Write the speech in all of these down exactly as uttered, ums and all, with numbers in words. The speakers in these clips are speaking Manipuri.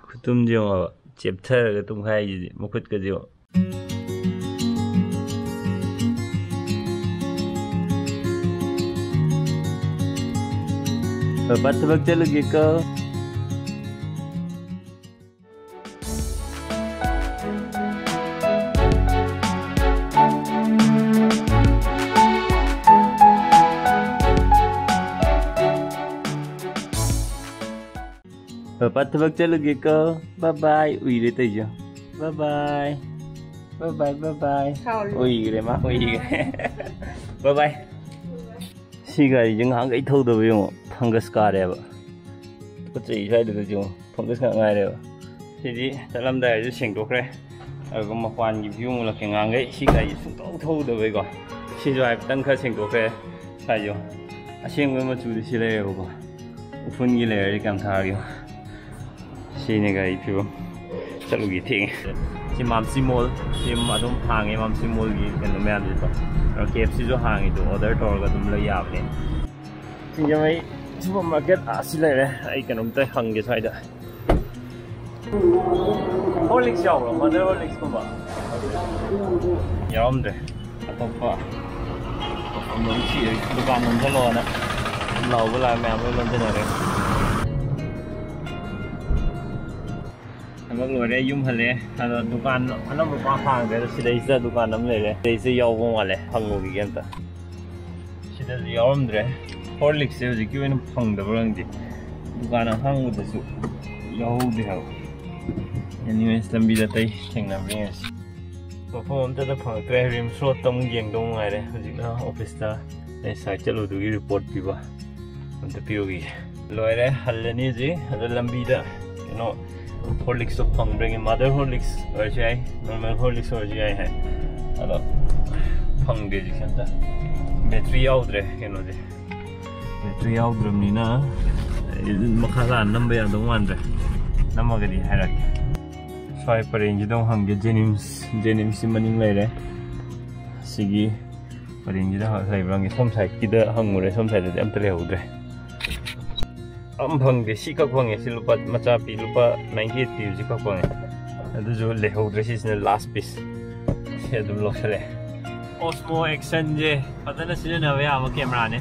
ꯈꯨꯇꯨꯝꯁꯦ ꯌꯦꯡꯉꯣꯕ, ꯆꯦꯞꯊꯔꯒ ꯇꯨꯝꯈꯥꯏꯁꯤꯗꯤ, ꯃꯈꯨꯠꯀꯁꯦ ꯌꯦꯡꯉꯣ꯫ ꯄꯄꯥ ꯊꯕꯛ ꯆꯠꯂꯨꯒꯦꯀꯣ꯫ ꯄꯄꯥ ꯊꯕꯛ ꯆꯠꯂꯨꯒꯦꯀꯣ꯫ ꯕꯥꯏ ꯕꯥꯏ꯫ ꯎꯏꯔꯦ ꯇꯧꯏꯁꯦ꯫ ꯕꯥꯏ ꯕꯥꯏ꯫ ꯕꯥꯏ ꯕꯥꯏ, ꯕꯥꯏ ꯕꯥꯏ꯫ ꯁꯥꯎꯔꯦ꯫ ꯎꯏꯈ꯭ꯔꯦ ꯃꯥ, ꯎꯏꯈ꯭ꯔꯦ꯫ ꯕꯥꯏ ꯕꯥꯏ꯫ ꯁꯤ ꯒꯥꯔꯤꯁꯦ ꯉꯍꯥꯟꯈꯩ ꯊꯧꯗꯕ ꯌꯦꯡꯉꯣ, ꯐꯪꯒꯁ ꯀꯥꯔꯦꯕ꯫ ꯄꯣꯠ ꯆꯩ ꯁ꯭ꯋꯥꯏꯗꯒꯁꯨ ꯌꯦꯡꯉꯣ, ꯐꯪꯒꯁ ꯉꯥꯛ ꯉꯥꯏꯔꯦꯕ꯫ ꯁꯤꯗꯤ ꯆꯠꯂꯝꯗꯥꯏꯗꯁꯨ ꯁꯦꯡꯗꯣꯛꯈ꯭ꯔꯦ꯫ ꯑꯗꯨꯒ ꯃꯄꯥꯟꯒꯤ ꯚ꯭ꯌꯨ ꯑꯃꯨꯛ ꯎꯠꯂꯛꯀꯦ꯫ ꯉꯍꯥꯟꯈꯩ ꯁꯤ ꯒꯥꯔꯤꯁꯦ ꯁꯨꯡꯊꯧ ꯊꯧꯗꯕꯩꯀꯣ꯫ ꯁꯤꯁꯨ ꯍꯥꯏꯐꯦꯠꯇꯪ ꯈꯔ ꯁꯦꯡꯗꯣꯛꯈ꯭ꯔꯦ꯫ ꯁ꯭ꯋꯥꯏꯁꯨ ꯑꯁꯦꯡꯕ ꯃꯆꯨꯗꯤ ꯁꯤ ꯂꯩꯔꯦꯕꯀꯣ꯫ ꯎꯐꯨꯟꯒꯤ ꯂꯩꯌꯔꯁꯦ ꯀꯌꯥꯝ ꯊꯥꯔꯒꯦ꯫ ꯁꯤꯅꯤ ꯒꯥꯔꯤ ꯐꯤꯕꯝ꯫ ꯆꯠꯂꯨꯒꯦ, ꯊꯦꯡꯉꯦ꯫ ꯁꯤ ꯃꯥꯝꯁꯤ ꯃꯣꯜ, ꯁꯤ ꯑꯗꯨꯝ ꯍꯥꯡꯉꯦ, ꯃꯥꯝꯁꯤ ꯃꯣꯜꯒꯤ ꯀꯩꯅꯣ ꯃꯌꯥꯝꯁꯤꯀꯣ꯫ ꯀꯦ ꯑꯦꯐ ꯁꯤꯁꯨ ꯍꯥꯡꯉꯤꯗꯣ, ꯑꯣꯔꯗꯔ ꯇꯧꯔꯒ ꯑꯗꯨꯝ ꯂꯣꯏ ꯌꯥꯕꯅꯦ꯫ ꯁꯤꯡꯖꯃꯩ ꯁꯨꯄꯔ ꯃꯥꯔꯀꯦꯠ ꯑꯁꯤ ꯂꯩꯔꯦ꯫ ꯑꯩ ꯀꯩꯅꯣꯝꯇ ꯍꯪꯒꯦ ꯁ꯭ꯋꯥꯏꯗ꯫ ꯍꯣꯔꯂꯤꯛꯁ ꯌꯥꯎꯕ꯭ꯔꯣ? ꯃꯗꯔ ꯍꯣꯔꯂꯤꯛꯁꯀꯨꯝꯕ? ꯌꯥꯎꯔꯝꯗ꯭ꯔꯦ꯫ ꯑꯇꯣꯞꯄ ꯃꯐꯝꯗ ꯑꯃꯨꯛ ꯊꯤꯔꯒꯦ꯫ ꯗꯨꯀꯥꯟ ꯅꯣꯝꯁꯤꯜꯂꯣꯅ ꯂꯥꯎꯕ ꯂꯥꯛꯑ ꯃꯌꯥꯝ ꯂꯣꯏ ꯂꯣꯟꯁꯤꯟꯅꯔꯦ꯫ ꯊꯕꯛ ꯂꯣꯏꯔꯦ, ꯌꯨꯝ ꯍꯜꯂꯛꯑꯦ꯫ ꯑꯗꯣ ꯗꯨꯀꯥꯟ ꯑꯅꯝꯕ ꯄꯥꯛ ꯍꯥꯡꯗ꯭ꯔꯦ꯫ ꯑꯗꯣ ꯁꯤꯗꯩꯁꯤꯗ ꯗꯨꯀꯥꯟ ꯑꯃ ꯂꯩꯔꯦ, ꯁꯤꯗꯩꯁꯤꯗ ꯌꯥꯎꯕ ꯃꯥꯜꯂꯦ, ꯍꯪꯉꯨꯈꯤꯒꯦ ꯑꯝꯇ꯫ ꯁꯤꯗꯁꯨ ꯌꯥꯎꯔꯝꯗ꯭ꯔꯦ꯫ ꯍꯣꯔꯂꯤꯛꯁꯁꯦ ꯍꯧꯖꯤꯛꯀꯤ ꯑꯣꯏꯅ ꯐꯪꯗꯕ꯭ꯔꯥ ꯈꯪꯗꯦ, ꯗꯨꯀꯥꯟ ꯑꯍꯥꯡꯕꯗꯁꯨ ꯌꯥꯎꯍꯧꯗꯦ ꯍꯥꯏꯕ꯫ ꯑꯦꯅꯤꯋꯦꯁ, ꯂꯝꯕꯤꯗ ꯑꯇꯩ ꯊꯦꯡꯅꯕ꯭ꯔꯥ ꯌꯦꯡꯉꯁꯤ꯫ ꯃꯐꯝ ꯑꯝꯇꯗ ꯐꯪꯉꯛꯇ꯭ꯔꯦ꯫ ꯔꯤꯝꯁ ꯔꯣꯗꯇ ꯑꯃꯨꯛ ꯌꯦꯡꯗꯧ ꯉꯥꯏꯔꯦ꯫ ꯍꯧꯖꯤꯛꯅ ꯑꯣꯐꯤꯁꯇ ꯑꯩ ꯉꯁꯥꯏ ꯆꯠꯂꯨꯗꯨꯒꯤ ꯔꯤꯄꯣꯔꯠ ꯄꯤꯕ ꯑꯝꯇ ꯄꯤꯔꯨꯈꯤꯒꯦ꯫ ꯂꯣꯏꯔꯦ, ꯍꯜꯂꯅꯤ ꯍꯧꯖꯤꯛ꯫ ꯑꯗꯣ ꯂꯝꯕꯤꯗ ꯀꯩꯅꯣ ꯍꯣꯔꯂꯤꯛꯁꯇꯣ ꯐꯪꯕ꯭ꯔꯦ꯫ ꯃꯥꯗꯔ ꯍꯣꯔꯂꯤꯛꯁ ꯑꯣꯏꯔꯁꯨ ꯌꯥꯏ, ꯅꯣꯔꯃꯦꯜ ꯍꯣꯔꯂꯤꯛꯁ ꯑꯣꯏꯔꯁꯨ ꯌꯥꯏ ꯍꯥꯏ꯫ ꯑꯗꯣ ꯐꯪꯗꯦ ꯍꯧꯖꯤꯛꯁꯦ ꯑꯝꯇ꯫ ꯕꯦꯇ꯭ꯔꯤ ꯌꯥꯎꯗ꯭ꯔꯦ ꯀꯩꯅꯣꯁꯦ꯫ ꯕꯦꯇ꯭ꯔꯤ ꯌꯥꯎꯗ꯭ꯔꯕꯅꯤꯅ ꯃꯈꯥ ꯇꯥꯅ ꯅꯝꯕ ꯌꯥꯗꯧ ꯃꯥꯟꯗ꯭ꯔꯦ꯫ ꯅꯝꯃꯒꯗꯤ ꯍꯥꯏꯔꯛꯀꯦ꯫ ꯁ꯭ꯋꯥꯏ ꯄꯔꯦꯡꯁꯤꯗ ꯑꯃꯨꯛ ꯍꯪꯒꯦ꯫ ꯖꯦꯅꯤꯝꯁ, ꯖꯦꯅꯤꯝꯁꯁꯤ ꯃꯅꯤꯡ ꯂꯩꯔꯦ꯫ ꯁꯤꯒꯤ ꯄꯔꯦꯡꯁꯤꯗ ꯂꯩꯕ꯭ꯔꯥ ꯍꯪꯒꯦ꯫ ꯁꯣꯝ ꯁꯥꯏꯠꯀꯤꯗ ꯍꯪꯉꯨꯔꯦ, ꯁꯣꯝ ꯁꯥꯏꯠꯇꯗꯤ ꯑꯝꯇ ꯂꯩꯍꯧꯗ꯭ꯔꯦ꯫ ꯑꯝ ꯐꯪꯗꯦ꯫ ꯁꯤꯈꯛ ꯐꯪꯉꯦ꯫ ꯁꯤ ꯂꯨꯄꯥ ꯃꯆꯥ ꯄꯤ, ꯂꯨꯄꯥ ꯅꯥꯏꯟꯇꯤ ꯑꯩꯠ ꯄꯤꯕꯁꯤꯈꯛ ꯐꯪꯉꯦ꯫ ꯑꯗꯨꯁꯨ ꯂꯩꯍꯧꯗ꯭ꯔꯦ꯫ ꯁꯤꯁꯤꯅ ꯂꯥꯁ ꯄꯤꯁ꯫ ꯁꯤ ꯑꯗꯨꯝ ꯂꯧꯁꯜꯂꯦ꯫ Osmo Action-ꯁꯦ ꯐꯖꯅ ꯁꯤꯖꯤꯟꯅꯕ ꯌꯥꯕ ꯀꯦꯃꯦꯔꯥꯅꯦ꯫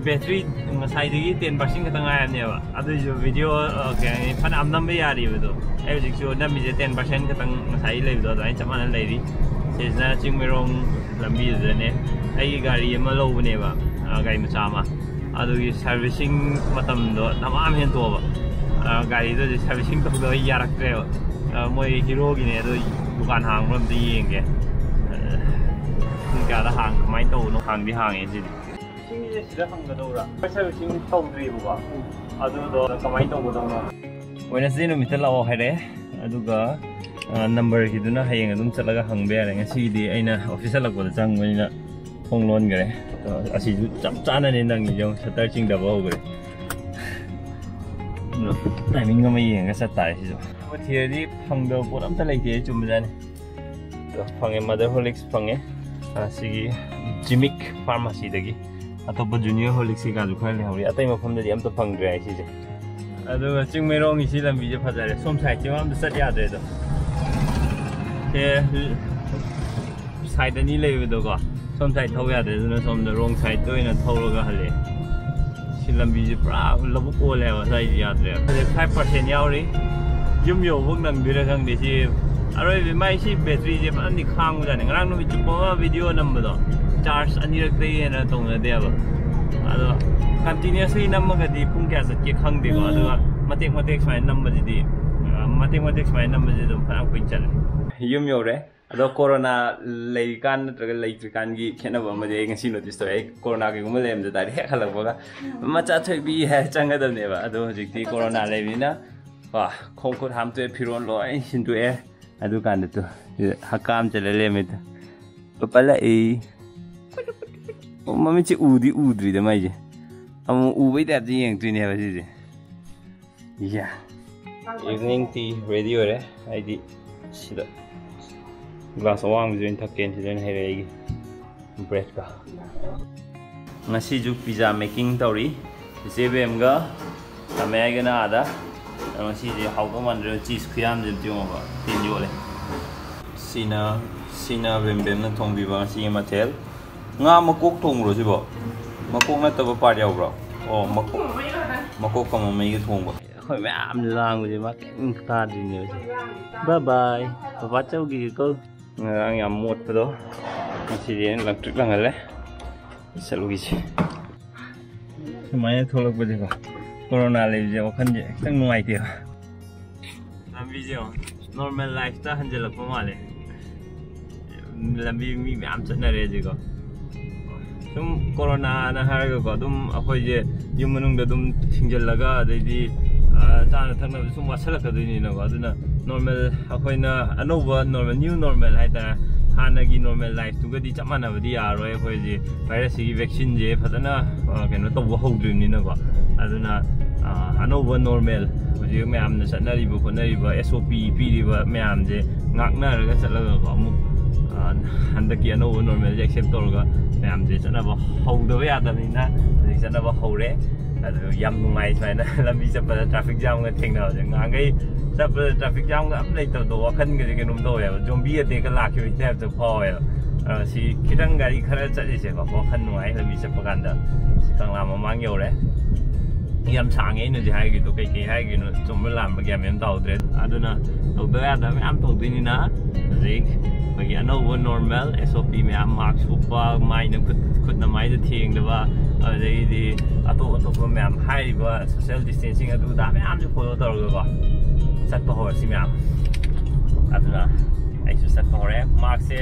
ꯕꯦꯇ꯭ꯔꯤ ꯉꯁꯥꯏꯗꯒꯤ ꯇꯦꯟ ꯄꯥꯔꯁꯦꯟ ꯈꯛꯇ ꯉꯥꯏꯔꯕꯅꯦꯕ꯫ ꯑꯗꯨꯏꯁꯨ ꯚꯤꯗꯤꯑꯣ, ꯑ, ꯀꯩ ꯍꯥꯏꯅꯤ, ꯐꯅꯌꯥꯝ ꯅꯝꯕ ꯌꯥꯔꯤꯕꯗꯣ꯫ ꯑꯩ ꯍꯧꯖꯤꯛꯁꯨ ꯅꯝꯃꯤꯁꯦ ꯇꯦꯟ ꯄꯥꯔꯁꯦꯟ ꯈꯛꯇꯪ ꯉꯁꯥꯏ ꯂꯩꯕꯗꯣ ꯑꯗꯨꯃꯥꯏꯅ ꯆꯞ ꯃꯥꯟꯅ ꯂꯩꯔꯤ꯫ ꯁꯤꯁꯤꯅ ꯆꯤꯡꯃꯩꯔꯣꯡ ꯂꯝꯕꯤꯗꯨꯗꯅꯦ꯫ ꯑꯩꯒꯤ ꯒꯥꯔꯤ ꯑꯃ ꯂꯧꯕꯅꯦꯕ, ꯑ, ꯒꯥꯔꯤ ꯃꯆꯥ ꯑꯃ꯫ ꯑꯗꯨꯒꯤ ꯁꯥꯔꯚꯤꯁꯤꯡ ꯃꯇꯝꯗꯣ ꯗꯃꯥ ꯑꯃ ꯍꯦꯟꯇꯣꯛꯑꯕ꯫ ꯑ, ꯒꯥꯔꯤꯗꯣ ꯍꯧꯖꯤꯛ ꯁꯥꯔꯚꯤꯁꯤꯡ ꯇꯧꯗꯕ ꯌꯥꯔꯛꯇ꯭ꯔꯦꯕ꯫ ꯑ, ꯃꯣꯏ ꯍꯤꯔꯣꯒꯤꯅꯦ, ꯑꯗꯣ ꯗꯨꯀꯥꯟ ꯍꯥꯡꯕ꯭ꯔꯥ ꯑꯝꯇ ꯌꯦꯡꯒꯦ꯫ ꯑ, ꯄꯨꯡ ꯀꯌꯥꯗ ꯍꯥꯡ-, ꯀꯃꯥꯏꯅ ꯇꯧꯕꯅꯣ? ꯍꯥꯡꯗꯤ ꯍꯥꯡꯉꯦ ꯁꯤꯗꯤ꯫ ꯏꯁꯤꯡꯁꯦ ꯁꯤꯗ ꯍꯪꯒꯗꯧꯔꯥ? ꯑꯩꯈꯣꯏ ꯁꯥꯔꯚꯤꯁꯤꯡ ꯇꯧꯗ꯭ꯔꯤꯕꯀꯣ꯫ ꯑꯗꯨꯗꯣ ꯀꯃꯥꯏꯅ ꯇꯧꯒꯗꯧꯅꯣ? Wednesday ꯅꯨꯃꯤꯠꯇ ꯂꯥꯛꯑꯣ ꯍꯥꯏꯔꯛꯑꯦ꯫ ꯑꯗꯨꯒ, ꯑ, ꯅꯝꯕꯔꯒꯤꯗꯨꯅ ꯍꯌꯦꯡ ꯑꯗꯨꯝ ꯆꯠꯂꯒ ꯍꯪꯕ ꯌꯥꯔꯦ꯫ ꯉꯁꯤꯒꯤꯗꯤ ꯑꯩꯅ ꯑꯣꯐꯤꯁ ꯍꯜꯂꯛꯄꯗ ꯆꯪꯕꯅꯤꯅ ꯊꯣꯡ ꯂꯣꯟꯈꯔꯦ꯫ ꯑꯗꯣ ꯑꯁꯤꯁꯨ ꯆꯞ ꯆꯥꯅꯅꯦ ꯅꯪꯒꯤ, ꯌꯦꯡꯉꯣ, ꯁꯇꯔ ꯆꯤꯡꯗꯕ ꯍꯧꯈ꯭ꯔꯦ꯫ ꯑꯗꯣ ꯇꯥꯏꯃꯤꯡ ꯑꯃ ꯌꯦꯡꯉꯒ ꯆꯠ ꯇꯥꯔꯦ ꯁꯤꯁꯨ꯫ ꯊꯤꯔꯗꯤ ꯐꯪꯗꯕ ꯄꯣꯠ ꯑꯝꯇ ꯂꯩꯇꯦ, ꯆꯨꯝꯕꯖꯥꯠꯅꯤ꯫ ꯑꯗꯣ ꯐꯪꯉꯦ, Mother Horlicks ꯐꯪꯉꯦ꯫ ꯑ, ꯁꯤꯒꯤ ꯖꯤꯃꯤꯛ ꯐꯥꯔꯃꯥꯁꯤꯗꯒꯤ꯫ ꯑꯇꯣꯞꯄ Junior Horlicks ꯀꯩꯀꯥꯁꯨ ꯈꯔ ꯂꯩꯍꯧꯔꯤ꯫ ꯑꯇꯩ ꯃꯐꯝꯗꯗꯤ ꯑꯝꯇ ꯐꯪꯗ꯭ꯔꯦ ꯍꯥꯏ ꯁꯤꯁꯦ꯫ ꯑꯗꯨꯒ ꯆꯤꯡꯃꯩꯔꯣꯡꯒꯤ ꯁꯤ ꯂꯝꯕꯤꯁꯦ ꯐꯖꯔꯦ꯫ ꯁꯣꯝ ꯁꯥꯏꯠꯁꯤꯃ ꯑꯝꯇ ꯆꯠ ꯌꯥꯗ꯭ꯔꯦ ꯑꯗꯣ꯫ ꯁꯦ, ꯁꯥꯏꯠ ꯑꯅꯤ ꯂꯩꯕꯗꯣꯀꯣ, ꯁꯣꯝ ꯁꯥꯏꯠ ꯊꯧ ꯌꯥꯗ꯭ꯔꯦ, ꯑꯗꯨꯅ ꯁꯣꯝꯗ wrong side-ꯇ ꯑꯣꯏꯅ ꯊꯧꯔꯒ ꯍꯜꯂꯛꯑꯦ꯫ ꯁꯤ ꯂꯝꯕꯤꯁꯦ ꯄꯨꯔꯥ ꯂꯧꯕꯨꯛ ꯑꯣꯜꯂꯦ ꯍꯥꯏꯕ, ꯁ꯭ꯋꯥꯏꯁꯦ ꯌꯥꯗ꯭ꯔꯦꯕ꯫ ꯍꯧꯖꯤꯛ five percent ꯌꯥꯎꯔꯤ꯫ ꯌꯨꯝ ꯌꯧꯕ ꯅꯪꯗꯣꯏꯔꯥ ꯈꯪꯗꯦ꯫ ꯁꯤ ꯑꯔꯣꯏꯕ, ꯃꯥꯏ ꯁꯤ ꯕꯦꯇ꯭ꯔꯤꯁꯦ ꯐꯖꯅꯗꯤ ꯈꯥꯡꯕꯖꯥꯠꯅꯤ꯫ ꯉꯔꯥꯡ ꯅꯨꯃꯤꯠ ꯆꯨꯞꯄ ꯑꯃ ꯚꯤꯗꯤꯑꯣ ꯅꯝꯕꯗꯣ, ꯆꯥꯔꯖ ꯑꯅꯤꯔꯛꯇꯒꯤ ꯍꯦꯟꯅ ꯇꯧꯅꯗꯦꯕ꯫ ꯑꯗꯣ continuously ꯅꯝꯃꯒꯗꯤ ꯄꯨꯡ ꯀꯌꯥ ꯆꯠꯀꯦ ꯈꯪꯗꯦꯀꯣ꯫ ꯑꯗꯨꯒ ꯃꯇꯦꯛ ꯃꯇꯦꯛ ꯁꯨꯃꯥꯏꯅ ꯅꯝꯕꯁꯤꯗꯤ, ꯑ, ꯃꯇꯦꯛ ꯃꯇꯦꯛ ꯁꯨꯃꯥꯏꯅ ꯅꯝꯕꯁꯤꯗꯤ ꯑꯗꯨꯝ ꯐꯅꯌꯥꯝ ꯀꯨꯏꯅ ꯆꯠꯂꯦ꯫ ꯌꯨꯝ ꯌꯧꯔꯦ꯫ ꯑꯗꯣ ꯀꯣꯔꯣꯅꯥ ꯂꯩꯔꯤꯀꯥꯟ ꯅꯠꯇ꯭ꯔꯒ ꯂꯩꯇ꯭ꯔꯤꯀꯥꯟꯒꯤ ꯈꯦꯠꯅꯕ ꯑꯃꯗꯤ ꯑꯩ ꯉꯁꯤ notice ꯇꯧꯔꯦ꯫ ꯑꯩ ꯀꯣꯔꯣꯅꯥ ꯀꯩꯒꯨꯝꯕ ꯂꯩꯔꯝꯗ ꯇꯥꯔꯗꯤ ꯍꯦꯛ ꯍꯜꯂꯛꯄꯒ "ꯃꯆꯥ ꯊꯣꯏꯕꯤ" ꯍꯥꯏꯔ ꯆꯪꯒꯗꯕꯅꯦꯕ꯫ ꯑꯗꯣ ꯍꯧꯖꯤꯛꯇꯤ ꯀꯣꯔꯣꯅꯥ ꯂꯩꯕꯅꯤꯅ, ꯋꯥ, ꯈꯣꯡ ꯈꯨꯠ ꯍꯥꯝꯇꯣꯛꯑꯦ, ꯐꯤꯔꯣꯜ ꯂꯣꯏ ꯁꯤꯟꯗꯣꯛꯑꯦ꯫ ꯑꯗꯨꯀꯥꯟꯗ ꯇꯨ, ꯁꯤꯗ ꯍꯛꯀꯥꯝ ꯆꯜꯂ ꯂꯩꯔꯝꯃꯦ ꯇꯨ꯫ ꯄꯄꯥ ꯂꯥꯛꯏ꯫ ꯑꯣ, ꯃꯃꯤꯠꯁꯦ ꯎꯗꯤ ꯎꯗ꯭ꯔꯤꯗ ꯃꯥꯏꯁꯦ꯫ ꯑꯃꯨꯛ ꯎꯕꯩ ꯇꯥꯏꯞꯇ ꯌꯦꯡꯉꯛꯇꯣꯏꯅꯦꯕ ꯁꯤꯁꯦ꯫ ꯌꯥ꯫ Evening tea ready ꯑꯣꯏꯔꯦ꯫ ꯑꯩꯗꯤ ꯁꯤꯗ glass ꯑꯋꯥꯡꯕꯁꯤ ꯑꯣꯏꯅ ꯊꯛꯀꯦꯅ ꯁꯤꯗ ꯑꯣꯏꯅ ꯍꯩꯔꯛꯑꯦ ꯑꯩꯒꯤ bread-ꯀ꯫ ꯉꯁꯤꯁꯨ pizza making ꯇꯧꯔꯤ꯫ ꯏꯆꯦ ꯕꯦꯝꯒ ꯊꯝꯃꯦ ꯍꯥꯏꯒꯅ ꯑꯥꯗ꯫ ꯑꯗꯣ ꯉꯁꯤꯁꯦ ꯍꯥꯎꯗꯧ ꯃꯥꯟꯗ꯭ꯔꯦ꯫ ꯆꯤꯁ ꯈꯨꯌꯥꯝꯁꯦ ꯑꯝꯇ ꯌꯦꯡꯉꯣꯕ꯫ ꯇꯤꯟ ꯌꯣꯠꯂꯦ꯫ ꯁꯤꯅ ꯁꯤꯅ ꯕꯦꯝꯕꯦꯝꯅ ꯊꯣꯡꯕꯤꯕ ꯉꯁꯤꯒꯤ ꯃꯊꯦꯜ꯫ ꯉꯥ ꯃꯀꯣꯛ ꯊꯣꯡꯕ꯭ꯔꯣ ꯁꯤꯕꯣ? ꯃꯀꯣꯛ ꯅꯠꯇꯕ ꯄꯥꯔꯠ ꯌꯥꯎꯕ꯭ꯔꯣ? ꯑꯣ, ꯃꯀꯣꯛ꯫ ꯃꯀꯣꯛꯀ ꯃꯃꯩꯒ ꯊꯣꯡꯕ꯫ ꯑꯩꯈꯣꯏ ꯃꯌꯥꯝ ꯂꯥꯡꯕꯁꯦ ꯃꯥ ꯀꯔꯤꯝ ꯇꯥꯗ꯭ꯔꯤꯅꯦꯕ꯫ ꯕꯥꯏ ꯕꯥꯏ꯫ ꯕꯕꯥ ꯆꯧꯈꯤꯒꯦꯀꯣ꯫ ꯉꯔꯥꯡ ꯌꯥꯝ ꯃꯣꯠꯄꯗꯣ ꯉꯁꯤꯗꯤ ꯑꯩꯅ ꯂꯪꯇ꯭ꯔꯤꯛ ꯂꯪꯍꯜꯂꯦ꯫ ꯆꯠꯂꯨꯈꯤꯁꯦ꯫ ꯁꯨꯃꯥꯏꯅ ꯊꯣꯛꯂꯛꯄꯁꯦꯀꯣ, ꯀꯣꯔꯣꯅꯥ ꯂꯩꯕꯁꯦ ꯋꯥꯈꯜꯁꯦ ꯈꯤꯇꯪ ꯅꯨꯡꯉꯥꯏꯇꯦꯕ꯫ ꯂꯝꯕꯤꯁꯦ ꯌꯦꯡꯉꯣ, ꯅꯣꯔꯃꯦꯜ ꯂꯥꯏꯐꯇ ꯍꯟꯖꯤꯜꯂꯛꯄ ꯃꯥꯜꯂꯦ꯫ ꯂꯝꯕꯤ ꯃꯤ ꯃꯌꯥꯝ ꯆꯠꯅꯔꯦ ꯍꯧꯖꯤꯛꯀꯣ꯫ ꯁꯨꯝ ꯀꯣꯔꯣꯅꯥꯅ ꯍꯥꯏꯔꯒꯀꯣ, ꯑꯗꯨꯝ ꯑꯩꯈꯣꯏꯁꯦ ꯌꯨꯝ ꯃꯅꯨꯡꯗ ꯑꯗꯨꯝ ꯊꯤꯡꯖꯤꯜꯂꯒ, ꯑꯗꯩꯗꯤ, ꯑ, ꯆꯥꯅ ꯊꯛꯅꯕꯁꯨ ꯁꯨꯝ ꯋꯥꯠꯁꯜꯂꯛꯀꯗꯣꯏꯅꯤꯅꯀꯣ꯫ ꯑꯗꯨꯅ ꯅꯣꯔꯃꯦꯜ, ꯑꯩꯈꯣꯏꯅ ꯑꯅꯧꯕ ꯅꯣꯔꯃꯦꯜ, ꯅ꯭ꯌꯨ ꯅꯣꯔꯃꯦꯜ ꯍꯥꯏꯇꯥꯔꯦ, ꯍꯥꯟꯅꯒꯤ ꯅꯣꯔꯃꯦꯜ ꯂꯥꯏꯐꯇꯨꯒꯗꯤ ꯆꯞ ꯃꯥꯟꯅꯕꯗꯤ ꯌꯥꯔꯔꯣꯏ꯫ ꯑꯩꯈꯣꯏꯁꯦ ꯚꯥꯏꯔꯁꯁꯤꯒꯤ ꯚꯦꯛꯁꯤꯟꯁꯦ ꯐꯖꯅ, ꯑ, ꯀꯩꯅꯣ ꯇꯧꯕ ꯍꯧꯗ꯭ꯔꯤꯕꯅꯤꯅꯀꯣ꯫ ꯑꯗꯨꯅ, ꯑ, ꯑꯅꯧꯕ ꯅꯣꯔꯃꯦꯜ, ꯍꯧꯖꯤꯛ ꯃꯌꯥꯝꯅ ꯆꯠꯅꯔꯤꯕ ꯈꯣꯠꯅꯔꯤꯕ, ꯑꯦꯁ ꯑꯣ ꯄꯤ ꯄꯤꯔꯤꯕ ꯃꯌꯥꯝꯁꯦ ꯉꯥꯛꯅꯔꯒ ꯆꯠꯂꯒꯀꯣ, ꯑꯃꯨꯛ, ꯑ, ꯍꯟꯗꯛꯀꯤ ꯑꯅꯧꯕ ꯅꯣꯔꯃꯦꯜꯁꯦ ꯑꯦꯛꯁꯦꯞ ꯇꯧꯔꯒ ꯃꯌꯥꯝꯁꯦ ꯆꯠꯅꯕ ꯍꯧꯗꯕ ꯌꯥꯗꯕꯅꯤꯅ ꯍꯧꯖꯤꯛ ꯆꯠꯅꯕ ꯍꯧꯔꯦ꯫ ꯑꯗꯨ ꯌꯥꯝ ꯅꯨꯡꯉꯥꯏ ꯁꯨꯃꯥꯏꯅ ꯂꯝꯕꯤ ꯆꯠꯄꯗ ꯇ꯭ꯔꯥꯐꯤꯛ ꯖꯥꯝꯒ ꯊꯦꯡꯅꯕꯁꯦ꯫ ꯉꯍꯥꯟꯈꯩ ꯆꯠꯄꯗ ꯇ꯭ꯔꯥꯐꯤꯛ ꯖꯥꯝꯒ ꯑꯝ ꯂꯩꯇꯕꯗꯣ, ꯋꯥꯈꯜꯒꯁꯦ ꯀꯩꯅꯣꯝ ꯇꯧꯋꯦꯕ, ꯖꯣꯝꯕꯤ ꯑꯦꯇꯦꯛꯀ ꯂꯥꯛꯈꯤꯕꯒꯤ ꯇꯥꯏꯞꯇ ꯐꯥꯎꯋꯦꯕ꯫ ꯑꯗꯣ ꯁꯤ ꯈꯤꯇꯪ ꯒꯥꯔꯤ ꯈꯔ ꯆꯠꯂꯤꯁꯦꯀꯣ, ꯋꯥꯈꯜ ꯅꯨꯡꯉꯥꯏ ꯂꯝꯕꯤ ꯆꯠꯄ ꯀꯥꯟꯗ꯫ ꯁꯤ ꯀꯪꯂꯥ ꯃꯃꯥꯡ ꯌꯧꯔꯦ꯫ ꯌꯥꯝ ꯁꯥꯡꯉꯦ ꯑꯩꯅ ꯍꯧꯖꯤꯛ ꯍꯥꯏꯈꯤꯗꯣ, ꯀꯩꯀꯩ ꯍꯥꯏꯈꯤꯅꯣ ꯆꯨꯝꯕ ꯂꯥꯟꯕ ꯒ꯭ꯌꯥꯟ ꯃꯦꯟ ꯇꯥꯍꯧꯗ꯭ꯔꯦ꯫ ꯑꯗꯨꯅ ꯇꯧꯗꯕ ꯌꯥꯗꯕ ꯃꯌꯥꯝ ꯇꯧꯗꯣꯏꯅꯤꯅ ꯍꯧꯖꯤꯛ ꯑꯩꯈꯣꯏꯒꯤ ꯑꯅꯧꯕ ꯅꯣꯔꯃꯦꯜ ꯑꯦꯁ ꯑꯣ ꯄꯤ ꯃꯌꯥꯝ, ꯃꯥꯛꯁ ꯎꯞꯄ, ꯃꯥꯏꯅ ꯈꯨꯠ, ꯈꯨꯠꯅ ꯃꯥꯏꯗ ꯊꯦꯡꯗꯕ, ꯑꯗꯩꯗꯤ ꯑꯇꯣꯞ ꯑꯇꯣꯞꯄ ꯃꯌꯥꯝ ꯍꯥꯏꯔꯤꯕ ꯁꯣꯁꯤꯌꯦꯜ ꯗꯤꯁꯇꯦꯟꯁꯤꯡ ꯑꯗꯨ ꯑꯗꯥ ꯃꯌꯥꯝꯁꯦ ꯐꯣꯂꯣ ꯇꯧꯔꯒꯀꯣ ꯆꯠꯄ ꯍꯧꯔꯁꯤ ꯃꯌꯥꯝ꯫ ꯑꯗꯨꯅ ꯑꯩꯁꯨ ꯆꯠꯄ ꯍꯧꯔꯦ꯫ ꯃꯥꯛꯁꯁꯦ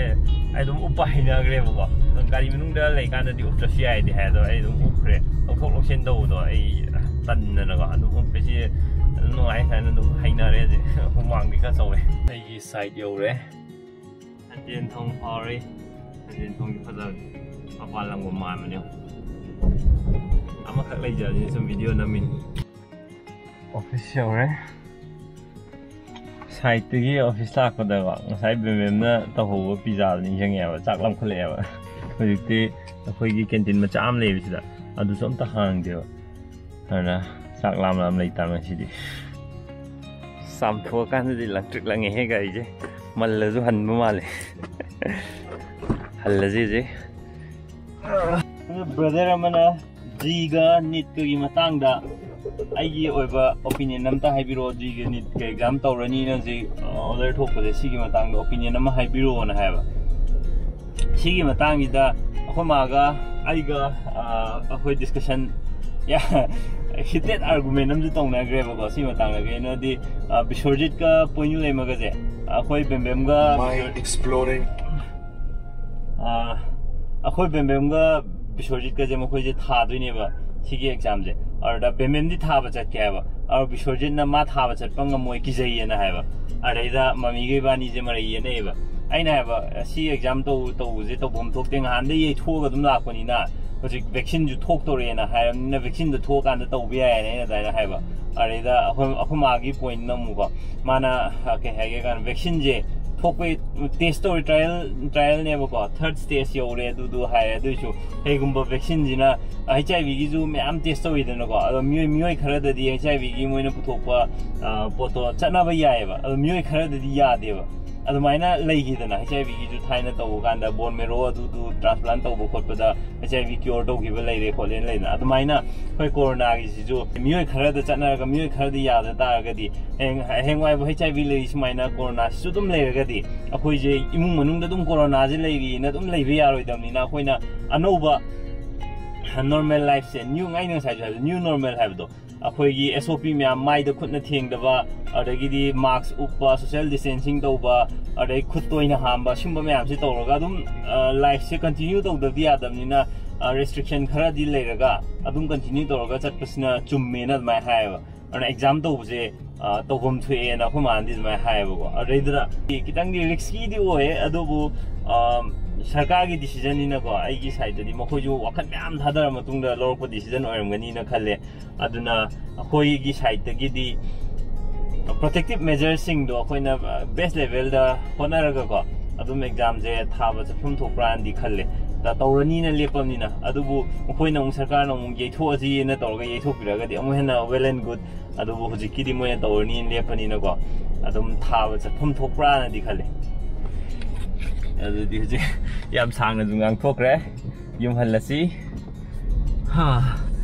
ꯑꯩ ꯑꯗꯨꯝ ꯎꯞꯄ ꯍꯩꯅꯈ꯭ꯔꯦꯕꯀꯣ꯫ ꯑꯗꯨꯝ ꯒꯥꯔꯤ ꯃꯅꯨꯡꯗ ꯂꯩꯀꯥꯟꯗꯗꯤ ꯎꯞꯇ꯭ꯔꯁꯨ ꯌꯥꯏꯗꯤ ꯍꯥꯏ, ꯑꯗꯣ ꯑꯩ ꯑꯗꯨꯝ ꯎꯞꯈ꯭ꯔꯦ꯫ ꯂꯧꯊꯣꯛ ꯂꯧꯁꯤꯟ ꯇꯧꯕꯗꯣ ꯑꯩ ꯇꯟꯗꯅꯀꯣ꯫ ꯑꯗꯨꯝ ꯎꯞꯄꯁꯤ ꯑꯗꯨꯝ ꯅꯨꯡꯉꯥꯏ ꯍꯥꯏꯅ ꯑꯗꯨꯝ ꯍꯩꯅꯔꯦ꯫ ꯍꯧꯖꯤꯛ ꯍꯨꯃꯥꯡꯗꯤ ꯈꯔ ꯁꯧꯔꯦ꯫ ꯑꯩꯒꯤ ꯁꯥꯏꯠ ꯌꯧꯔꯦ꯫ ꯁꯟꯖꯦꯟ ꯊꯣꯡ ꯐꯥꯎꯔꯦ꯫ ꯁꯟꯖꯦꯟ ꯊꯣꯡꯗꯤ ꯐꯖꯕꯅꯤ꯫ ꯃꯄꯥꯟ ꯂꯝꯒ ꯃꯥꯟꯕꯅꯦ꯫ ꯑꯃꯈꯛ ꯂꯩꯖꯕꯅꯤ ꯁꯨꯝ ꯚꯤꯗꯤꯑꯣ ꯅꯝꯃꯤꯅꯤ꯫ ꯑꯣꯐꯤꯁ ꯌꯧꯔꯦ꯫ ꯁꯥꯏꯠꯇꯒꯤ ꯑꯣꯐꯤꯁ ꯂꯥꯛꯄꯗꯀꯣ, ꯉꯁꯥꯏ ꯕꯦꯝꯕꯦꯝꯅ ꯇꯧꯍꯧꯕ ꯄꯤꯖꯥꯗꯣ ꯅꯤꯡꯁꯤꯡꯉꯦꯕ, ꯆꯥꯛ ꯂꯥꯝꯈꯠꯂꯛꯑꯦꯕ꯫ ꯍꯧꯖꯤꯛꯇꯤ ꯑꯩꯈꯣꯏꯒꯤ ꯀꯦꯟꯇꯤꯟ ꯃꯆꯥ ꯑꯃ ꯂꯩꯕꯁꯤꯗ ꯑꯗꯨꯁꯨ ꯑꯝꯇ ꯍꯥꯡꯗꯦꯕ꯫ ꯑꯗꯨꯅ ꯆꯥꯛ ꯂꯥꯝ ꯂꯥꯝ ꯂꯩꯇꯥꯕꯅꯤ ꯁꯤꯗꯤ꯫ ꯆꯥꯝꯊꯣꯛꯑꯀꯥꯟꯗꯗꯤ ꯂꯪꯇ꯭ꯔꯤꯛ ꯂꯪꯉꯦꯍꯦ ꯒꯥꯔꯤꯁꯦ꯫ ꯃꯜꯂꯁꯨ ꯍꯟꯕ ꯃꯥꯜꯂꯦ꯫ ꯍꯜꯂꯁꯤ ꯍꯧꯖꯤꯛ꯫ ꯕ꯭ꯔꯗꯔ ꯑꯃꯅ ꯖꯤꯒ ꯅꯤꯠꯀꯒꯤ ꯃꯇꯥꯡꯗ ꯑꯩꯒꯤ ꯑꯣꯏꯕ ꯑꯣꯄꯤꯅꯤꯌꯟ ꯑꯝꯇ ꯍꯥꯏꯕꯤꯔꯛꯑꯣ꯫ ꯖꯤꯒ ꯅꯤꯠꯀ ꯑꯦꯛꯖꯥꯝ ꯇꯧꯔꯅꯤꯅ ꯍꯧꯖꯤꯛ ꯑꯣꯔꯗꯔ ꯊꯣꯛꯄꯁꯦ, ꯁꯤꯒꯤ ꯃꯇꯥꯡꯗ ꯑꯣꯄꯤꯅꯤꯌꯟ ꯑꯃ ꯍꯥꯏꯕꯤꯔꯛꯑꯣꯅ ꯍꯥꯏꯕ꯫ ꯁꯤꯒꯤ ꯃꯇꯥꯡꯁꯤꯗ ꯑꯩꯈꯣꯏ ꯃꯥꯒ ꯑꯩꯒ, ꯑ, ꯑꯩꯈꯣꯏ ꯗꯤꯁꯀꯁꯟ ꯍꯤꯇꯦꯠ ꯑꯥꯔꯒꯨꯃꯦꯟ ꯑꯃꯁꯨ ꯇꯧꯅꯈ꯭ꯔꯦꯕꯀꯣ ꯁꯤ ꯃꯇꯥꯡꯗ꯫ ꯀꯩꯅꯣꯗꯤ, ꯑ, ꯕꯤꯁꯣꯔꯖꯤꯠꯀ ꯄꯣꯏꯅꯨ ꯂꯩꯃꯒꯁꯦ ꯑꯩꯈꯣꯏ ꯕꯦꯝꯕꯦꯝꯒ Mind exploring. ꯑ, ꯑꯩꯈꯣꯏ ꯕꯦꯝꯕꯦꯝꯒ ꯕꯤꯁꯣꯔꯖꯤꯠꯀꯁꯦ ꯃꯈꯣꯏꯁꯦ ꯊꯥꯗꯣꯏꯅꯦꯕ ꯁꯤꯒꯤ ꯑꯦꯛꯖꯥꯝꯁꯦ꯫ ꯑꯗꯨꯗ ꯕꯦꯝꯕꯦꯝꯗꯤ ꯊꯥꯕ ꯆꯠꯀꯦ ꯍꯥꯏꯕ, ꯑꯗꯣ ꯕꯤꯁꯣꯔꯖꯤꯠꯅ ꯃꯥ ꯊꯥꯕ ꯆꯠꯄ ꯉꯝꯃꯣꯏ, ꯀꯤꯖꯩꯌꯦꯅ ꯍꯥꯏꯕ꯫ ꯑꯗꯩꯗ ꯃꯃꯤꯒ ꯏꯕꯥꯅꯤꯁꯦ ꯃꯔꯩ ꯌꯦꯠꯅꯩꯌꯦꯕ꯫ ꯑꯩꯅ ꯍꯥꯏꯕ, "ꯁꯤ ꯑꯦꯛꯖꯥꯝ ꯇꯧ-, ꯇꯧꯕꯁꯦ ꯇꯧꯐꯝ ꯊꯣꯛꯇꯦ, ꯉꯍꯥꯟꯗꯩ ꯌꯩꯊꯣꯛꯑꯒ ꯑꯗꯨꯝ ꯂꯥꯛꯄꯅꯤꯅ, ꯍꯧꯖꯤꯛ ꯚꯦꯛꯁꯤꯟꯁꯨ ꯊꯣꯛꯇꯧꯔꯦꯅ ꯍꯥꯏꯔꯕꯅꯤꯅ ꯚꯦꯛꯁꯤꯟꯗꯣ ꯊꯣꯛꯑꯀꯥꯟꯗ ꯇꯧꯕ ꯌꯥꯏꯅ" ꯑꯩꯅ ꯑꯗꯨꯃꯥꯏꯅ ꯍꯥꯏꯕ꯫ ꯑꯗꯩꯗ ꯑꯩꯈꯣꯏ, ꯑꯩꯈꯣꯏ ꯃꯥꯒꯤ ꯄꯣꯏꯟꯅ ꯑꯃꯨꯛꯀꯣ, ꯃꯥꯅ, ꯑ, ꯀꯩ ꯍꯥꯏꯒꯦ ꯀꯥꯟꯗ, ꯚꯦꯛꯁꯤꯟꯁꯦ ꯊꯣꯛꯄꯩ ꯇꯦꯁ ꯇꯧꯔꯤ, ꯇ꯭ꯔꯥꯌꯦꯜ, ꯇ꯭ꯔꯥꯌꯦꯜꯅꯦꯕꯀꯣ, ꯊꯥꯔꯠ ꯁ꯭ꯇꯦꯖ ꯌꯧꯔꯦ ꯑꯗꯨꯗꯨ ꯍꯥꯏꯔꯦ꯫ ꯑꯗꯨꯏꯁꯨ ꯀꯩꯒꯨꯝꯕ ꯚꯦꯛꯁꯤꯟꯁꯤꯅ, ꯑꯩꯆ ꯑꯥꯏ ꯚꯤꯒꯤꯁꯨ ꯃꯌꯥꯝ ꯇꯦꯁ ꯇꯧꯋꯤꯗꯅꯀꯣ, ꯑꯗꯣ ꯃꯤꯑꯣꯏ, ꯃꯤꯑꯣꯏ ꯈꯔꯗꯗꯤ ꯑꯩꯆ ꯑꯥꯏ ꯚꯤꯒꯤ ꯃꯣꯏꯅ ꯄꯨꯊꯣꯛꯄ, ꯑ, ꯄꯣꯠꯇꯣ ꯆꯠꯅꯕ ꯌꯥꯏꯑꯕ, ꯑꯗꯣ ꯃꯤꯑꯣꯏ ꯈꯔꯗꯗꯤ ꯌꯥꯗꯦꯕ꯫ ꯑꯗꯨꯃꯥꯏꯅ ꯂꯩꯈꯤꯗꯅ, ꯑꯩꯆ ꯑꯥꯏ ꯚꯤꯒꯤꯁꯨ ꯊꯥꯏꯅ ꯇꯧꯕ ꯀꯥꯟꯗ ꯕꯣꯟ ꯃꯦꯔꯣ ꯑꯗꯨꯗꯨ ꯇ꯭ꯔꯥꯟꯁꯄ꯭ꯂꯥꯟ ꯇꯧꯕ ꯈꯣꯠꯄꯗ ꯑꯩꯆ ꯑꯥꯏ ꯚꯤ ꯀ꯭ꯌꯣꯔ ꯇꯧꯈꯤꯕ ꯂꯩꯔꯦ ꯈꯣꯠꯂꯦꯅ ꯂꯩꯗꯅ, ꯑꯗꯨꯃꯥꯏꯅ ꯑꯩꯈꯣꯏ ꯀꯣꯔꯣꯅꯥꯒꯤꯁꯤꯁꯨ ꯃꯤꯑꯣꯏ ꯈꯔꯗ ꯆꯠꯅꯔꯒ ꯃꯤꯑꯣꯏ ꯈꯔꯗ ꯌꯥꯗ ꯇꯥꯔꯒꯗꯤ, ꯍꯌꯦꯡ, ꯍꯌꯦꯡꯋꯥꯏꯕꯨ ꯑꯩꯆ ꯑꯥꯏ ꯚꯤ ꯂꯩꯔꯤ ꯁꯨꯃꯥꯏꯅ ꯀꯣꯔꯣꯅꯥꯁꯤꯁꯨ ꯑꯗꯨꯝ ꯂꯩꯔꯒꯗꯤ, ꯑꯩꯈꯣꯏꯁꯦ ꯏꯃꯨꯡ ꯃꯅꯨꯡꯗ ꯑꯗꯨꯝ ꯀꯣꯔꯣꯅꯥꯁꯦ ꯂꯩꯔꯤꯅ ꯑꯗꯨꯝ ꯂꯩꯕ ꯌꯥꯔꯣꯏꯗꯕꯅꯤꯅ, ꯑꯩꯈꯣꯏꯅ ꯑꯅꯧꯕ ꯅꯣꯔꯃꯦꯜ ꯂꯥꯏꯐꯁꯦ, ꯅ꯭ꯌꯨ, ꯑꯩꯅ ꯉꯁꯥꯏꯁꯨ ꯍꯥꯏꯕꯗꯣ, ꯅ꯭ꯌꯨ ꯅꯣꯔꯃꯦꯜ ꯍꯥꯏꯕꯗꯣ, ꯑꯩꯈꯣꯏꯒꯤ ꯑꯦꯁ ꯑꯣ ꯄꯤ ꯃꯌꯥꯝ, ꯃꯥꯏꯗ ꯈꯨꯠꯅ ꯊꯦꯡꯗꯕ, ꯑꯗꯒꯤꯗꯤ ꯃꯥꯛꯁ ꯎꯞꯄ, ꯁꯣꯁꯤꯌꯦꯜ ꯗꯤꯁꯇꯦꯟꯁꯤꯡ ꯇꯧꯕ, ꯑꯗꯩ ꯈꯨꯠ ꯇꯣꯏꯅ ꯍꯥꯝꯕ, ꯁꯤꯒꯨꯝꯕ ꯃꯌꯥꯝꯁꯦ ꯇꯧꯔꯒ ꯑꯗꯨꯝ, ꯑ, ꯂꯥꯏꯐꯁꯦ ꯀꯟꯇꯤꯅ꯭ꯌꯨ ꯇꯧꯗꯕꯗꯤ ꯌꯥꯗꯕꯅꯤꯅ, ꯑ, ꯔꯦꯁꯇ꯭ꯔꯤꯛꯁꯟ ꯈꯔꯗꯤ ꯂꯩꯔꯒ ꯑꯗꯨꯝ ꯀꯟꯇꯤꯅ꯭ꯌꯨ ꯇꯧꯔꯒ ꯆꯠꯄꯁꯤꯅ ꯆꯨꯝꯃꯦꯅ ꯑꯗꯨꯃꯥꯏꯅ ꯍꯥꯏꯌꯦꯕ꯫ ꯑꯗꯨꯅ ꯑꯦꯛꯖꯥꯝ ꯇꯧꯕꯁꯦ, ꯑ, ꯇꯧꯐꯝ ꯊꯣꯛꯑꯦꯅ ꯑꯩꯈꯣꯏ ꯃꯥꯅꯗꯤ ꯑꯗꯨꯃꯥꯏꯅ ꯍꯥꯏꯌꯦꯕꯀꯣ꯫ ꯑꯗꯩꯗꯨꯗ ꯈꯤꯇꯪꯗꯤ ꯔꯤꯛꯁꯀꯤꯗꯤ ꯑꯣꯏꯌꯦ, ꯑꯗꯨꯕꯨ, ꯑ, ꯁꯔꯀꯥꯔꯒꯤ ꯗꯤꯁꯤꯖꯟꯅꯤꯅꯀꯣ, ꯑꯩꯒꯤ ꯁꯥꯏꯠꯇꯗꯤ ꯃꯈꯣꯏꯁꯨ ꯋꯥꯈꯜ ꯃꯌꯥꯝ ꯊꯥꯗꯔ ꯃꯇꯨꯡꯗ ꯂꯧꯔꯛꯄ ꯗꯤꯁꯤꯖꯟ ꯑꯣꯏꯔꯝꯒꯅꯤꯅ ꯈꯜꯂꯦ꯫ ꯑꯗꯨꯅ ꯑꯩꯈꯣꯏꯒꯤ ꯁꯥꯏꯠꯇꯒꯤꯗꯤ ꯄ꯭ꯔꯣꯇꯦꯛꯇꯤꯞ ꯃꯦꯖꯔꯁꯤꯡꯗꯣ ꯑꯩꯈꯣꯏꯅ ꯕꯦꯁ ꯂꯦꯚꯦꯜꯗ ꯍꯣꯠꯅꯔꯒꯀꯣ, ꯑꯗꯨꯝ ꯑꯦꯛꯖꯥꯝꯁꯦ ꯊꯥꯕ ꯆꯠꯐꯝ ꯊꯣꯛꯄ꯭ꯔꯥꯅꯗꯤ ꯈꯜꯂꯦ꯫ ꯇꯧꯔꯅꯤꯅ ꯂꯦꯞꯄꯕꯅꯤꯅ꯫ ꯑꯗꯨꯕꯨ ꯃꯈꯣꯏꯅ ꯑꯃꯨꯛ, ꯁꯔꯀꯥꯔꯅ ꯑꯃꯨꯛ ꯌꯩꯊꯣꯛꯑꯁꯤꯅ ꯇꯧꯔꯒ ꯌꯩꯊꯣꯛꯄꯤꯔꯒꯗꯤ ꯑꯃꯨꯛ ꯍꯦꯟꯅ well and good꯫ ꯑꯗꯨꯕꯨ ꯍꯧꯖꯤꯛꯀꯤꯗꯤ ꯃꯣꯏꯅ ꯇꯧꯔꯅꯤꯅ ꯂꯦꯞꯄꯅꯤꯅꯀꯣ, ꯑꯗꯨꯝ ꯊꯥꯕ ꯆꯠꯐꯝ ꯊꯣꯛꯄ꯭ꯔꯥꯅꯗꯤ ꯈꯜꯂꯦ꯫ ꯑꯗꯨꯗꯤ ꯍꯧꯖꯤꯛ ꯌꯥꯝ ꯁꯥꯡꯅꯁꯨ ꯉꯥꯡꯊꯣꯛꯈ꯭ꯔꯦ, ꯌꯨꯝ ꯍꯜꯂꯁꯤ꯫ ꯍꯥ,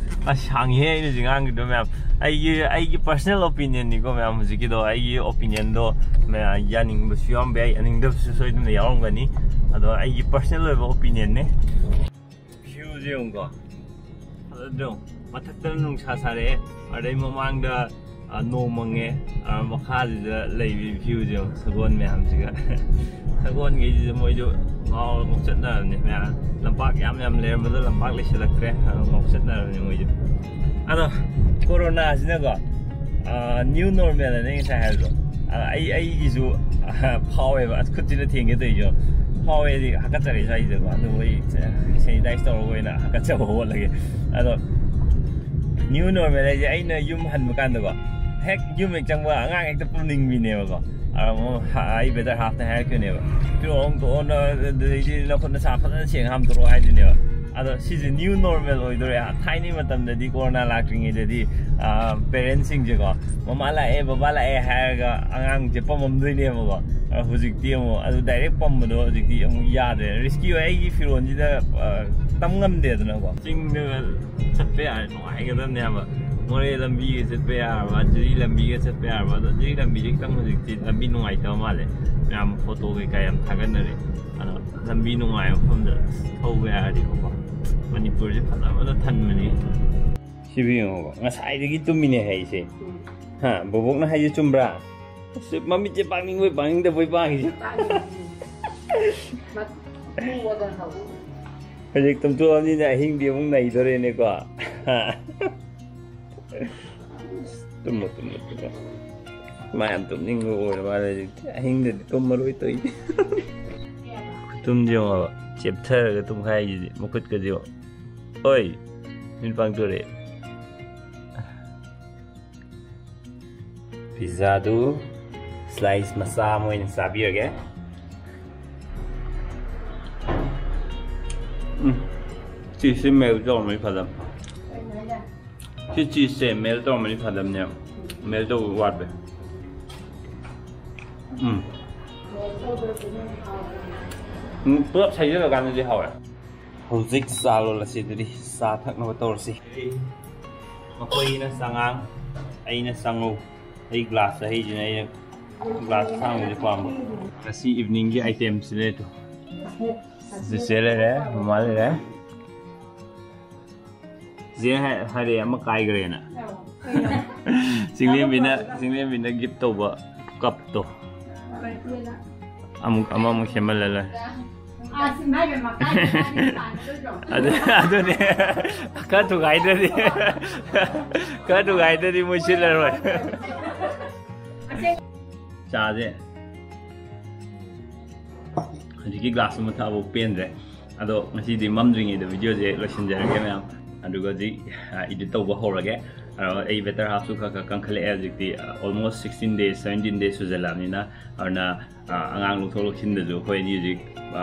ꯑꯁ, ꯁꯥꯡꯉꯤꯍꯦ ꯑꯩꯅ ꯍꯧꯖꯤꯛ ꯉꯥꯡꯈꯤꯗꯣ ꯃꯌꯥꯝ꯫ ꯑꯩꯒꯤ, ꯑꯩꯒꯤ personal opinion ꯅꯤꯀꯣ ꯃꯌꯥꯝ, ꯍꯧꯖꯤꯛꯀꯤꯗꯣ꯫ ꯑꯩꯒꯤ opinion ꯗꯣ ꯃꯌꯥꯝ ꯌꯥꯅꯤꯡꯕꯁꯨ ꯌꯥꯎꯔꯝꯕ ꯌꯥꯏ, ꯌꯥꯅꯤꯡꯗꯕꯁꯨ ꯁꯣꯏꯗꯅ ꯌꯥꯎꯔꯝꯒꯅꯤ꯫ ꯑꯗꯣ ꯑꯩꯒꯤ personal ꯑꯣꯏꯕ opinion ꯅꯦ꯫ View ꯁꯦ ꯌꯦꯡꯉꯨꯀꯣ, ꯐꯖꯗ꯭ꯔꯣ? ꯃꯊꯛꯇꯅ ꯅꯨꯡꯁꯥ ꯁꯥꯔꯛꯑꯦ, ꯑꯗꯩ ꯃꯃꯥꯡꯗ, ꯑ, ꯅꯣꯡ ꯃꯪꯉꯦ, ꯑ, ꯃꯈꯥꯁꯤꯗ ꯂꯩꯔꯤ view ꯁꯦ ꯌꯦꯡꯉꯨ, ꯁꯒꯣꯜ ꯃꯌꯥꯝꯁꯤꯒ꯫ ꯁꯒꯣꯜꯈꯩꯁꯤꯁꯨ ꯃꯣꯏꯁꯨ ꯉꯥꯎꯔ ꯉꯥꯎꯆꯠꯅꯔꯕꯅꯤ ꯃꯌꯥꯝ꯫ ꯂꯝꯄꯥꯛ ꯌꯥꯝ ꯌꯥꯝ ꯂꯩꯔꯝꯕꯗꯣ ꯂꯝꯄꯥꯛ ꯂꯩꯁꯤꯜꯂꯛꯇ꯭ꯔꯦ, ꯑ, ꯉꯥꯎꯆꯠꯅꯔꯕꯅꯤ ꯃꯣꯏꯁꯨ꯫ ꯑꯗꯣ ꯀꯣꯔꯣꯅꯥꯁꯤꯅꯀꯣ, ꯑ, new normal ꯑꯅ ꯉꯁꯥꯏ ꯍꯥꯏꯕꯗꯣ, ꯑ, ꯑꯩ, ꯑꯩꯒꯤꯁꯨ, ꯑ, ꯐꯥꯎꯋꯦꯕ, ꯑꯁ, ꯈꯨꯠꯁꯤꯅ ꯊꯦꯡꯒꯦ ꯇꯧꯔꯤꯁꯨ ꯐꯥꯎꯋꯦꯗꯤ ꯍꯥꯀꯠꯆꯔꯛꯏ ꯁ꯭ꯋꯥꯏꯁꯤꯗꯀꯣ꯫ ꯑꯗꯨꯕꯨ ꯑꯩ sanitize ꯇꯧꯔꯒ ꯑꯣꯏꯅ ꯍꯥꯀꯠꯆꯕ ꯍꯣꯠꯂꯒꯦ꯫ ꯑꯗꯣ new normal ꯍꯥꯏꯁꯦ ꯑꯩꯅ ꯌꯨꯝ ꯍꯟꯕ ꯀꯥꯟꯗꯀꯣ, ꯍꯦꯛ ꯌꯨꯝ ꯍꯦꯛ ꯆꯪꯕ ꯑꯉꯥꯡ ꯍꯦꯛꯇ ꯄꯨꯅꯤꯡꯕꯤꯅꯦꯕꯀꯣ꯫ ꯑꯗ ꯑꯃꯨꯛ ꯍ-, ꯑꯩ brother half ꯅ ꯍꯥꯏꯔꯛꯇꯣꯏꯅꯦꯕ, "ꯐꯤꯔꯣꯜ ꯍꯣꯡꯗꯣꯛꯑꯣ, ꯅ-, ꯑꯗꯩꯗꯤ ꯅꯈꯨꯠ ꯅꯁꯥ ꯐꯖꯅ ꯁꯦꯡꯅ ꯍꯥꯝꯗꯣꯛꯑꯣ" ꯍꯥꯏꯗꯣꯏꯅꯦꯕ꯫ ꯑꯗꯣ ꯁꯤꯁꯦ new normal ꯑꯣꯏꯗꯣꯔꯦ꯫ ꯊꯥꯏꯅꯒꯤ ꯃꯇꯝꯗꯗꯤ, ꯀꯣꯔꯣꯅꯥ ꯂꯥꯛꯇ꯭ꯔꯤꯉꯩꯗꯗꯤ, ꯑ, parents ꯁꯤꯡꯁꯦꯀꯣ, "ꯃꯃꯥ ꯂꯥꯛꯑꯦ, ꯕꯕꯥ ꯂꯥꯛꯑꯦ" ꯍꯥꯏꯔꯒ ꯑꯉꯥꯡꯁꯦ ꯄꯝꯃꯝꯗꯣꯏꯅꯦꯕꯀꯣ꯫ ꯑꯗꯣ ꯍꯧꯖꯤꯛꯇꯤ ꯑꯃꯨꯛ ꯑꯗꯨ direct ꯄꯝꯕꯗꯣ ꯍꯧꯖꯤꯛꯇꯤ ꯑꯃꯨꯛ ꯌꯥꯗ꯭ꯔꯦ꯫ Risky ꯑꯣꯏ꯫ ꯑꯩꯒꯤ ꯐꯤꯔꯣꯜꯁꯤꯗ, ꯑ, ꯇꯝ ꯉꯝꯗꯦꯗꯅꯀꯣ꯫ ꯆꯤꯡꯗꯒ ꯆꯠꯄ ꯌꯥꯔꯦ, ꯅꯨꯡꯉꯥꯏꯒꯗꯕꯅꯦ ꯍꯥꯏꯕ꯫ ꯃꯣꯔꯦ ꯂꯝꯕꯤꯒ ꯆꯠꯄ ꯌꯥꯔꯕ, ꯖꯤꯔꯤ ꯂꯝꯕꯤꯒ ꯆꯠꯄ ꯌꯥꯔꯕ꯫ ꯑꯗꯣ ꯖꯤꯔꯤ ꯂꯝꯕꯤꯁꯦ ꯈꯤꯇꯪ ꯍꯧꯖꯤꯛꯇꯤ ꯂꯝꯕꯤ ꯅꯨꯡꯉꯥꯏꯇꯕ ꯃꯥꯜꯂꯦ꯫ ꯃꯌꯥꯝ photo ꯀꯩꯀꯥ ꯌꯥꯝ ꯊꯥꯒꯠꯅꯔꯦ꯫ ꯑꯗꯣ ꯂꯝꯕꯤ ꯅꯨꯡꯉꯥꯏꯕ ꯃꯐꯝꯗ ꯊꯧꯕ ꯌꯥꯔꯗꯤꯀꯣ꯫ ꯃꯅꯤꯄꯨꯔꯁꯦ ꯐꯖꯕꯅ ꯊꯟꯕꯅꯤ꯫ ꯁꯤꯕꯨ ꯌꯦꯡꯉꯣꯕ, ꯉꯁꯥꯏꯗꯒꯤ ꯇꯨꯝꯃꯤꯅꯦ ꯍꯥꯏꯁꯦ꯫ ꯍꯥ, ꯕꯣꯕꯣꯛꯅ ꯍꯥꯏꯁꯦ ꯆꯨꯝꯕ꯭ꯔꯥ? ꯑꯁ, ꯃꯃꯤꯠꯁꯦ ꯄꯥꯡꯅꯤꯡꯕꯣꯏ ꯄꯥꯡꯅꯤꯡꯗꯕꯣꯏ ꯄꯥꯡꯉꯤꯁꯦ꯫ ꯍꯧꯖꯤꯛ ꯇꯨꯝꯊꯣꯛꯑꯕꯅꯤꯅ ꯑꯍꯤꯡꯗꯤ ꯑꯃꯨꯛ ꯅꯩꯗꯣꯔꯦꯅꯦꯀꯣ꯫ ꯇꯨꯝꯃꯣ, ꯇꯨꯝꯃꯣ, ꯇꯨꯝꯃꯣ꯫ ꯃꯥ ꯌꯥꯝ ꯇꯨꯝꯅꯤꯡꯕ ꯑꯣꯏꯔ ꯃꯥꯜꯂꯦ ꯍꯧꯖꯤꯛꯇꯤ꯫ ꯑꯍꯤꯡꯗꯗꯤ ꯇꯨꯝꯃꯔꯣꯏ ꯇꯧꯏꯅꯦ꯫ ꯈꯨꯇꯨꯝꯁꯦ ꯌꯦꯡꯉꯣꯕ, ꯆꯦꯞꯊꯔꯒ ꯇꯨꯝꯈꯥꯏꯁꯤꯗꯤ, ꯃꯈꯨꯠꯀꯁꯦ ꯌꯦꯡꯉꯣ꯫ ꯍꯣꯏ, ꯃꯤꯠ ꯄꯥꯡꯊꯣꯔꯛꯑꯦ꯫ Pizza ꯗꯨ slice ꯃꯆꯥ ꯑꯃ ꯑꯣꯏꯅ ꯆꯥꯕꯤꯔꯒꯦ꯫ ꯎꯝ꯫ ꯁꯤꯁꯦ ꯃꯦꯜ ꯇꯧꯔꯝꯃꯗꯤ ꯐꯗꯝ꯫ ꯁꯤ ꯆꯤꯁꯁꯦ ꯃꯦꯜ ꯇꯧꯔꯝꯃꯗꯤ ꯐꯗꯝꯅꯦ꯫ ꯃꯦꯜ ꯇꯧꯕ ꯋꯥꯠꯄꯩ꯫ ꯎꯝ꯫ ꯎꯝ, ꯄꯨꯂꯞ ꯁꯩꯖꯜꯂꯀꯥꯟꯗꯗꯤ ꯍꯥꯎꯋꯦ꯫ ꯍꯧꯖꯤꯛ ꯆꯥ ꯂꯣꯜꯂꯁꯤ ꯑꯗꯨꯗꯤ꯫ ꯆꯥ ꯊꯛꯅꯕ ꯇꯧꯔꯁꯤ꯫ ꯃꯈꯣꯏꯅ ꯆꯉꯥꯡ, ꯑꯩꯅ ꯆꯉꯧ꯫ ꯑꯩ ꯒ꯭ꯂꯥꯁꯇ ꯍꯩꯁꯤꯅ ꯑꯩꯅ ꯒ꯭ꯂꯥꯁ ꯑꯁꯥꯡꯕꯁꯦ ꯄꯥꯝꯕ꯫ ꯉꯁꯤ ꯏꯚꯤꯅꯤꯡꯒꯤ ꯑꯥꯏꯇꯦꯝꯁꯤꯅ ꯑꯗꯨ꯫ ꯆꯤꯆꯦ ꯂꯩꯔꯦ, ꯃꯃꯥ ꯂꯩꯔꯦ꯫ ꯆꯤꯆꯦ ꯍꯥꯏ-, ꯍꯥꯏꯔꯛꯑꯦ ꯑꯃ ꯀꯥꯏꯈ꯭ꯔꯦꯅ꯫ ꯆꯤꯡꯂꯦꯝꯕꯤꯅ, ꯆꯤꯡꯂꯦꯝꯕꯤꯅ ꯒꯤꯐ ꯇꯧꯕ ꯀꯞꯇꯣ꯫ ꯑꯃꯨꯛ, ꯑꯃꯃꯨꯛ ꯁꯦꯝꯍꯜꯂ ꯂꯣꯏꯔꯦ꯫ ꯑꯗꯨ, ꯑꯗꯨꯅꯦ꯫ ꯈꯔ ꯊꯨꯒꯥꯏꯗ꯭ꯔꯗꯤ꯫ ꯈꯔ ꯊꯨꯒꯥꯏꯗ꯭ꯔꯗꯤ ꯃꯣꯏ ꯁꯤꯠꯂꯔꯣꯏ꯫ ꯆꯥꯁꯦ꯫ ꯍꯧꯖꯤꯛꯀꯤ ꯒ꯭ꯂꯥꯁ ꯑꯃ ꯊꯛꯑꯕ ꯄꯦꯟꯗ꯭ꯔꯦ꯫ ꯑꯗꯣ ꯉꯁꯤꯗꯤ ꯃꯝꯗ꯭ꯔꯤꯉꯩꯗ ꯚꯤꯗꯤꯑꯣꯁꯦ ꯂꯣꯏꯁꯤꯟꯖꯔꯒꯦ ꯃꯌꯥꯝ꯫ ꯑꯗꯨꯒ ꯍꯧꯖꯤꯛ, ꯑ, ꯏꯗꯤꯠ ꯇꯧꯕ ꯍꯧꯔꯒꯦ꯫ ꯑꯗꯣ ꯑꯩ ꯕꯦꯇꯔ ꯍꯥꯐꯁꯨ ꯈꯔ ꯈꯔ ꯀꯟꯈꯠꯂꯛꯑꯦ ꯍꯧꯖꯤꯛꯇꯤ, ꯑ, almost sixteen days, seventeen days ꯁꯨꯖꯜꯂꯛꯑꯕꯅꯤꯅ꯫ ꯑꯗꯨꯅ, ꯑ, ꯑꯉꯥꯡ ꯂꯧꯊꯣꯛ ꯂꯧꯁꯤꯟꯗꯁꯨ ꯑꯩꯈꯣꯏ ꯑꯅꯤ ꯍꯧꯖꯤꯛ, ꯑ,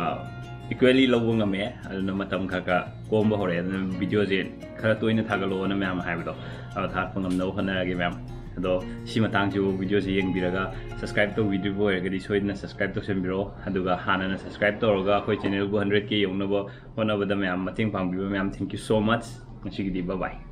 equally ꯂꯧꯕ ꯉꯝꯃꯦ꯫ ꯑꯗꯨꯅ ꯃꯇꯝ ꯈꯔ ꯈꯔ ꯀꯣꯝꯕ ꯍꯧꯔꯛꯑꯦ꯫ ꯑꯗꯨꯅ ꯚꯤꯗꯤꯑꯣꯁꯦ ꯈꯔ ꯇꯣꯏꯅ ꯊꯥꯒꯠꯂꯛꯑꯣꯅ ꯃꯌꯥꯝ ꯍꯥꯏꯕꯗꯣ, ꯑꯗꯣ ꯊꯥꯒꯠꯄ ꯉꯝꯅꯕ ꯍꯣꯠꯅꯔꯒꯦ ꯃꯌꯥꯝ꯫ ꯑꯗꯣ ꯁꯤ ꯃꯇꯥꯡꯁꯤꯕꯨ ꯚꯤꯗꯤꯑꯣꯁꯦ ꯌꯦꯡꯕꯤꯔꯒ subscribe ꯇꯧꯕꯤꯗ꯭ꯔꯤꯕ ꯑꯣꯏꯔꯒꯗꯤ ꯁꯣꯏꯗꯅ subscribe ꯇꯧꯁꯟꯕꯤꯔꯣ꯫ ꯑꯗꯨꯒ ꯍꯥꯟꯅꯅ subscribe ꯇꯧꯔꯒ ꯑꯩꯈꯣꯏ channelꯕꯨ hundred K ꯌꯧꯅꯕ ꯍꯣꯠꯅꯕꯗ ꯃꯌꯥꯝ ꯃꯇꯦꯡ ꯄꯥꯡꯕꯤꯕ ꯃꯌꯥꯝ, thank you so much꯫ ꯉꯁꯤꯒꯤꯗꯤ bye bye꯫